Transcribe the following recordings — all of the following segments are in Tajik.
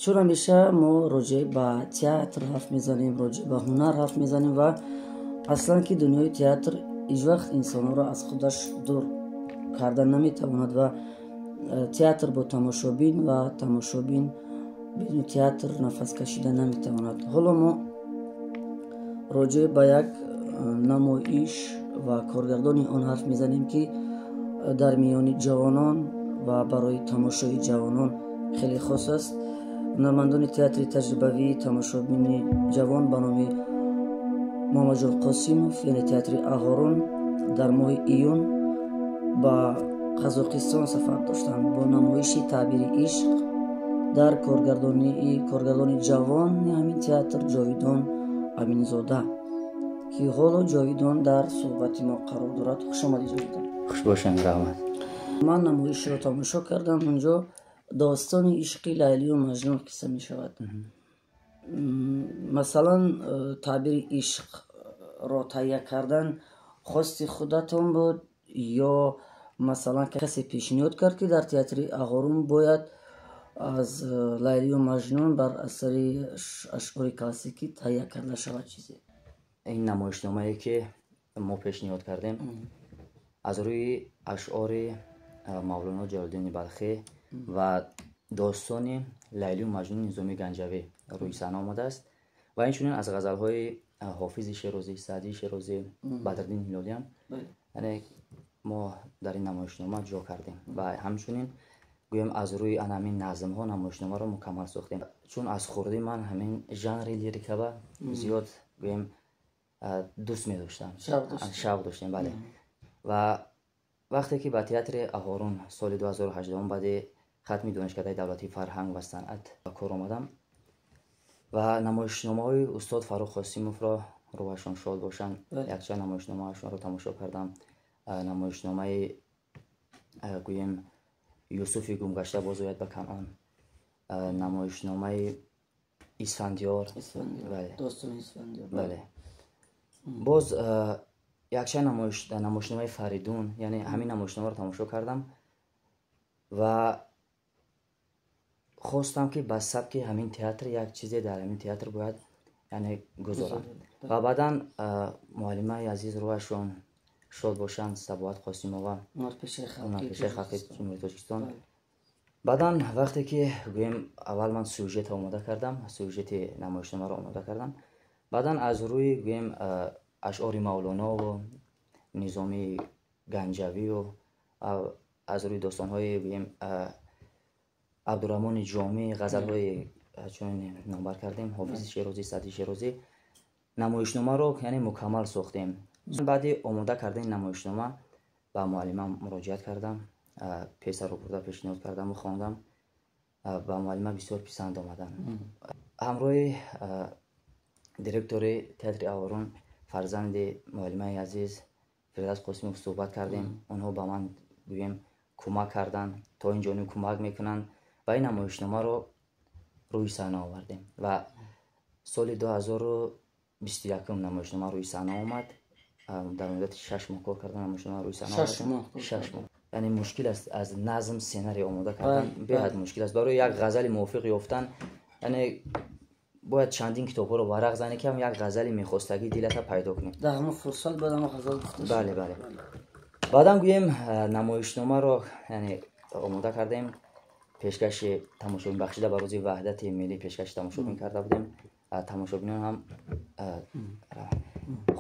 Чун ҳамеша мо роҷеъ ба театр ҳарф мезанем, роҷеъ ба ҳунар ҳарф мезанем ва аслан ки дунёи театр ҳеҷ вақт инсонҳоро аз худаш дур карда наметавонад ва театр бо тамошобин ва тамошобин бидуни театр нафас кашида наметавонад. Ҳоло мо роҷеъ ба як намоиш ва коргардони он ҳарф мезанем, ки дар миёни ҷавонон ва барои тамошои ҷавонон хеле хос аст. Ҳунармандони театри таҷрибавии тамошобини ҷавон ба номи Муҳаммадҷон Қосимов, яъне театри Аҳорун, дар моҳи июн ба Қазоқистон сафар доштанд бо намоиши Таъбири ишқ дар коргардони ҷавони ҳамин театр Ҷовидон Аминзода, ки ҳоло Ҷовидон дар суҳбати мо қарор дорад. Хуш омадӣ, Ҷовидон. Хуш бошанд, раҳмат. Ман намоишро тамошо кардам. Унҷо достони ишқи Лайлию Маҷнун қисса мешавад. Масалан, Таъбири ишқро таҳия кардан хости худатон буд ё масалан касе пешниҳод кард, ки дар театри Аҳорун бояд аз Лайлию Маҷнун бар асари ашъори классикӣ таҳия карда шавад чизе? Ин намоишномае, ки мо пешниҳод кардем, аз рӯи ашъори Мавлоно Ҷалолиддини Балхӣ ва достони Лайлию Маҷнуни Низомии Ганҷавӣ рӯи саҳна омадааст ва инчунин аз ғазалҳои Ҳофизи Шерозӣ, Саъдии Шерозӣ, Бадриддин Ҳилолиам, яъне мо дар ин намоишнома ҷо кардем ва ҳамчунин гӯем, аз рӯи ана ҳамин назмҳо намоишномаро мукаммал сохтем. Чун аз хурдӣ ман ҳамин жанри лирикава зиёд, гӯем, дӯст медоштам, шавқ доштем, бале. Ва вақте ки ба театри Аҳорун соли 2018 баъди хатми Донишкадаи давлатии фарҳанг ва санъат ба кор омадам ва намоишномаҳои устод Фаррух Қосимовро, рӯҳашон шод бошанд, якчанд намоишномаашонро тамошо кардам. Намоишномаи, гӯем, Юсуфи гумгашта боз ояд ба Канъон, намоишномаи Исфандиёр. Бале, боз якчанд намоишномаи Фаридун, яъне ҳамин намоишномаро тамошо кардам ва хостам, ки ба сабки ҳамин театр як чизе дар ҳамин театр бояд, яъне, гузорам. Ва баъдан муаллимаи азиз, рӯҳашон шод бошанд, Сабоат Қосимова, ҳунарпешаи халқи Ҷумҳурии Тоҷикистон. Баъдан вақте ки, гӯем, аввал ман сюжетро омода кардам, сюжети намоишномаро омода кардам, баъдан аз рӯи, гӯем, ашъори Мавлонову Низомии Ганҷавию аз рӯи достонҳои, гӯем, Абдураҳмони Ҷомӣ, ғазалҳои чунин номбар кардем, Ҳофизи Шерозӣ, Саъдии Шерозӣ, намоишномаро, яъне, мукаммал сохтем. Баъди омода кардани намоишнома ба муаллима муроҷиат кардам, пьесаро бурда пешниҳод кардаму хондам. Ба муаллима бисёр писанд омаданд. Ҳамроҳи директори театри Аҳорун, фарзанди муаллимаи азиз Фирдавс Қосимов суҳбат кардем. Онҳо ба ман, гӯем, кӯмак карданд, то ин ҷониб кӯмак мекунанд ва ин намоишномаро рӯи саҳна овардем ва соли 2021 намоишнома рӯи саҳна омад. Дар муддати 6 моҳ кор кардан намоишнома рӯи саҳна. 6 моҳ, яъне мушкил аст аз назм сценарий омода кардан, беҳад мушкил аст. Барои як ғазали мувофиқ ёфтан, яъне, бояд чандин китобҳоро варақ занӣ, ки ҳам як ғазали мехостагии дилата пайдо кунӣ. Дар ҳамон фурсат бояд ҳамон ғазал гуфта. Бале. Баъдан, гӯем, намоишномаро, яъне, омода кардем, пешкаши тамошобин бахшида ба рӯзи Ваҳдати миллӣ пешкаши тамошобин карда будем. Тамошобинон ҳам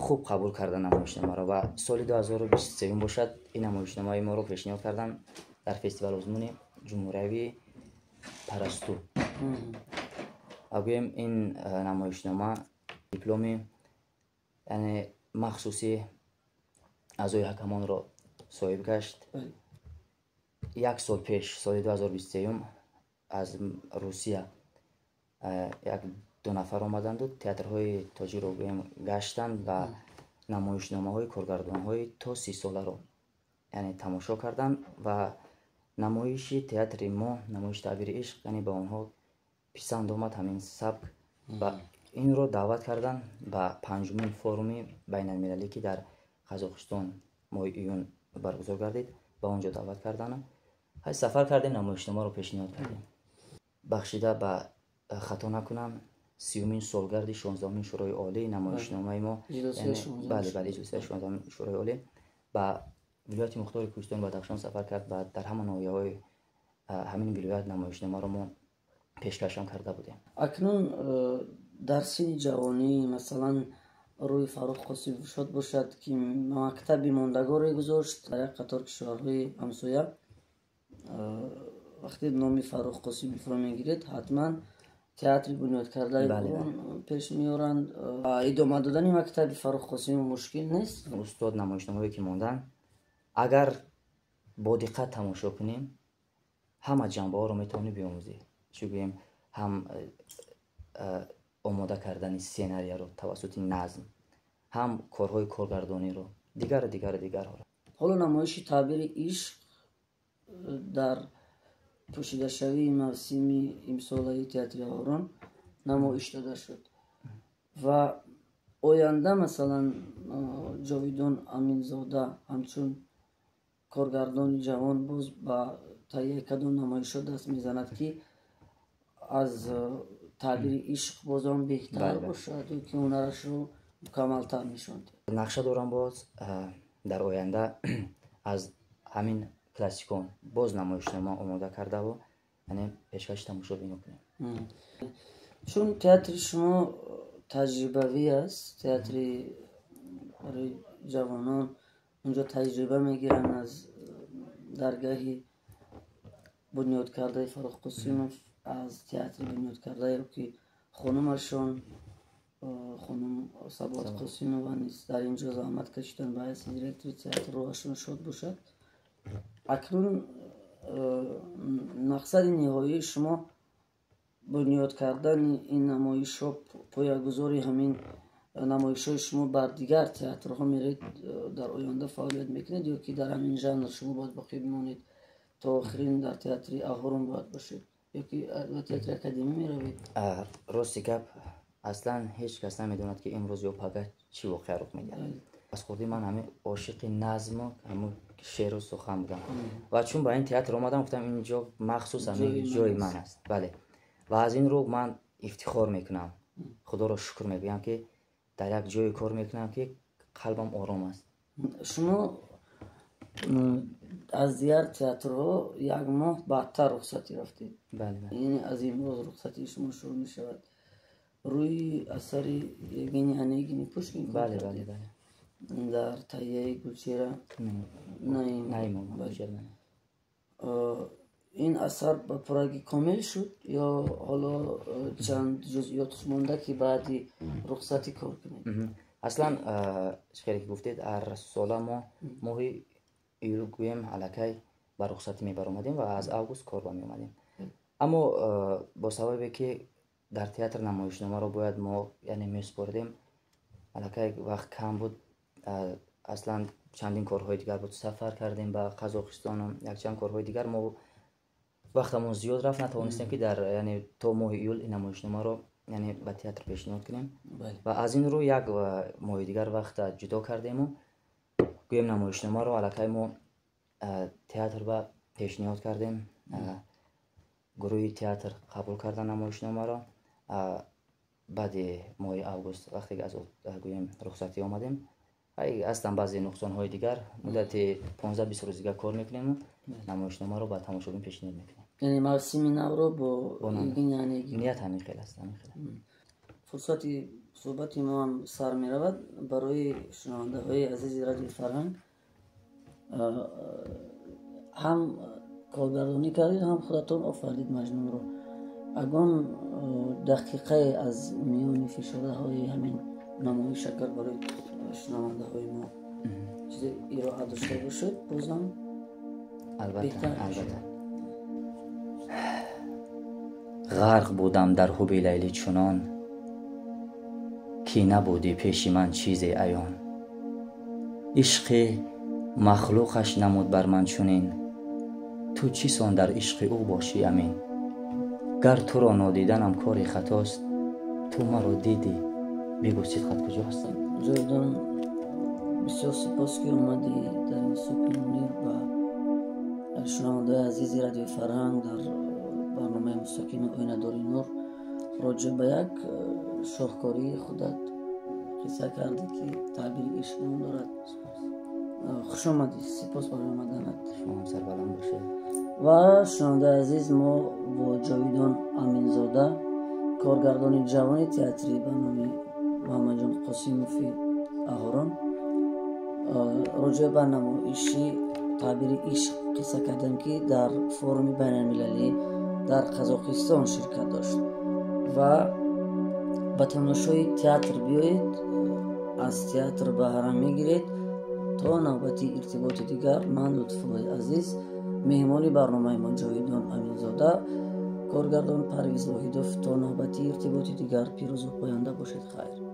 хуб қабул карданд намоишномаро ва соли 2023 бошад, ин намоишномаи моро пешниҳод карданд дар фестивал озмуни ҷумҳуриявии Парасту ва, гӯем, ин намоишнома дипломи, яъне, махсуси аъзои ҳакамонро соҳиб гашт. Як сол пеш, соли 2023, аз Русия як ду нафар омаданду театрҳои тоҷикро, гӯем, гаштанд ва намоишномаҳои коргардонҳои то 30 соларо, яъне, тамошо карданд ва намоиши театри мо, намоиши Таъбири ишқ, яъне, ба онҳо писанд омад ҳамин сабк ва инро даъват карданд ба панҷумин форуми байналмилалӣ, ки дар Қазоқистон моҳи июн баргузор гардид. Ба он ҷо даъват карданд, сафар кардем, намоишномаро пешниҳод кардем, бахшида ба хато накунам, 30-умин солгарди 16-умин Шӯрои Олӣ намоишномаи мо, бале, бале, иҷлосияи 16-умин Шӯрои Олӣ ба вилояти мухтори Кӯҳистони Бадахшон сафар кард ва дар ҳама ноҳияҳои ҳамин вилоят намоишномаро мо пешкашам карда будем. Акнун дар синни ҷавонӣ, масалан, рӯи Фаррух Қосимов шод бошад, ки мактаби мондагоре гузошт дар як қатор кишварҳои ҳамсоя. Вақте номи Фаррух Қосимовро мегиред, ҳатман театри бунёдкардаи пеш меоранд. Идома додани мактаби Фаррух Қосимов мушкил нест? Устод намоишномаҳое ки монданд, агар бо диққат тамошо кунем, ҳама ҷанбаҳоро метавонӣ биомӯзӣ. Чӣ гӯем, ҳам омода кардани сценарияро тавассути назм, ҳам корҳои коргардониро, дигару дигару дигарҳоро. Ҳоло намоиши таъбири ишқ дар пӯшидашавии мавсими имсолаи театри Аҳорун намоиш дода шуд ва оянда, масалан, Ҷовидон Аминзода ҳамчун коргардони ҷавон боз ба таҳияи кадом намоишҳо даст мезанад, ки аз таъбири ишқ бозам беҳтар бошад ё ки ҳунарашро мукаммалтар нишон диҳад? Нақша дорам боз дар оянда аз ҳамин классикон боз намоишнома омода кардаву, яъне, пешкаши тамошобино кунем. Чун театри шумо таҷрибавӣ аст, театри барои ҷавонон, унҷо таҷриба мегиранд аз даргаҳи бунёдкардаи Фаррух Қосимов, аз театри бунёдкардае ки хонумашон, хонум Сабоат Қосимова низ дар ин ҷо заҳмат кашиданд ба ҳайси директори театр, рӯҳашон шод бошад. Акнун мақсади ниҳоии шумо бунёд кардани ин намоишҳо, поягузори ҳамин намоишҳои шумо бар дигар театрҳо меред, дар оянда фаъолият мекунед ё ки дар ҳамин жанр шумо бояд боқӣ бимонед, то охирин дар театри Аҳорун бояд бошед ё ки ба театри академӣ меравед? Рости гап, аслан ҳеҷ кас намедонад, ки имрӯз ё пага чӣ воқеа рух медиҳад. Аз хурдӣ ман ҳамин ошиқи назму ҳамун шеъру сухан будам ва чун ба ин театр омадам, гуфтам, ин ҷо махсус ҳамин ҷои ман аст. Бале, ва аз ин рӯ ман ифтихор мекунам, Худоро шукр мегӯям, ки дар як ҷое кор мекунам, ки қалбам ором аст. Шумо аз дигар театрҳо як моҳ баъдтар рухсатӣ рафтед, яъне аз имрӯз рухсатии шумо шурӯъ мешавад. Рӯи асари Евгений Онегини Пушкин бале, бале, бале. Дар таҳияи Гулчеҳра Наимова. Ин асар ба пуррагӣ комил шуд ё ҳоло чанд ҷузъиётш монда, ки баъди рухсатӣ кор кунед? Аслан, чӣ хеле ки гуфтед, ҳар сола мо моҳи июл, гӯем, аллакай ба рухсатӣ мебаромадем ва аз август кор ба меомадем. Аммо бо сабабе ки дар театр намоишномаро бояд мо, яъне, месупоридем, аллакай вақт кам буд. Аслан чандин корҳои дигар буд, сафар кардем ба Қазоқистону якчанд корҳои дигар, мо вақтамон зиёд рафт, натавонистем, ки дар, яъне, то моҳи июл ин намоишномаро, яъне, ба театр пешниҳод кунем. Ва аз ин рӯ як моҳи дигар вақт ҷудо кардему, гӯем, намоишномаро аллакай мо театр ба пешниҳод кардем. Гурӯҳи театр қабул карда намоишномаро. Баъди моҳи август, вақте ки аз, гӯем, рухсатӣ омадем, ҳастанд баъзе нуқсонҳои дигар, муддати 15-20 рӯз дигар кор мекунему намоишномаро ба тамошобин пешниҳод мекунем. Яъне мавсими навро бо Евгений Онегин? Ният ҳамин хел аст, ҳамин хел. Фурсати суҳбати мо ҳам сар меравад. Барои шунавандаҳои азизи Радиои Фарҳанг, ҳам коргардонӣ кардед, ҳам худатон офаридед Маҷнунро. Ягон дақиқае аз миёни фишораҳои ҳамин намоиш агар барои шунавандаҳои мо чизе ироа дошта бошед, бозам албатта, албатта. Ғарқ будам дар ҳуби Лайлӣ чунон, ки набудӣ пеши ман чизе аён. Ишқи махлуқаш намуд бар ман чунин, ту чӣ сон дар ишқи ӯ бошӣ амин? Гар туро нодиданам кори хатост, ту маро дидӣ, бигӯ, сидқат куҷост? Ҷовидон, бисёр сипос, ки омадӣ дар ин субҳи мунир ба шунавандаҳои азизи Радиои Фарҳанг дар барномаи мустақими Оинадори нур. Роҷеъ ба як шоҳкории худат қисса кардӣ, ки Таъбири ишқ ном дорад. Хуш омадӣ, сипос барои омаданат. Шумо ҳам сарбаланд бошед. Ва шунавандаи азиз, мо бо Ҷовидон Аминзода, коргардони ҷавони театри ба номи Муҳаммадҷон Қосимови Аҳорон, роҷеъ ба намоиши Таъбири ишқ қисса кардем, ки дар форуми байналмилалӣ дар Қазоқистон ширкат дошт. Ва ба тамошои театр биёед, аз театр баҳра мегиред. То навбати иртиботи дигар, ман Лутфуллои Азиз, меҳмони барномаи мо Ҷовидон Аминзода, коргардон Парвиз Воҳидов. То навбати иртиботи дигар пирӯзу поянда бошед. Хайр.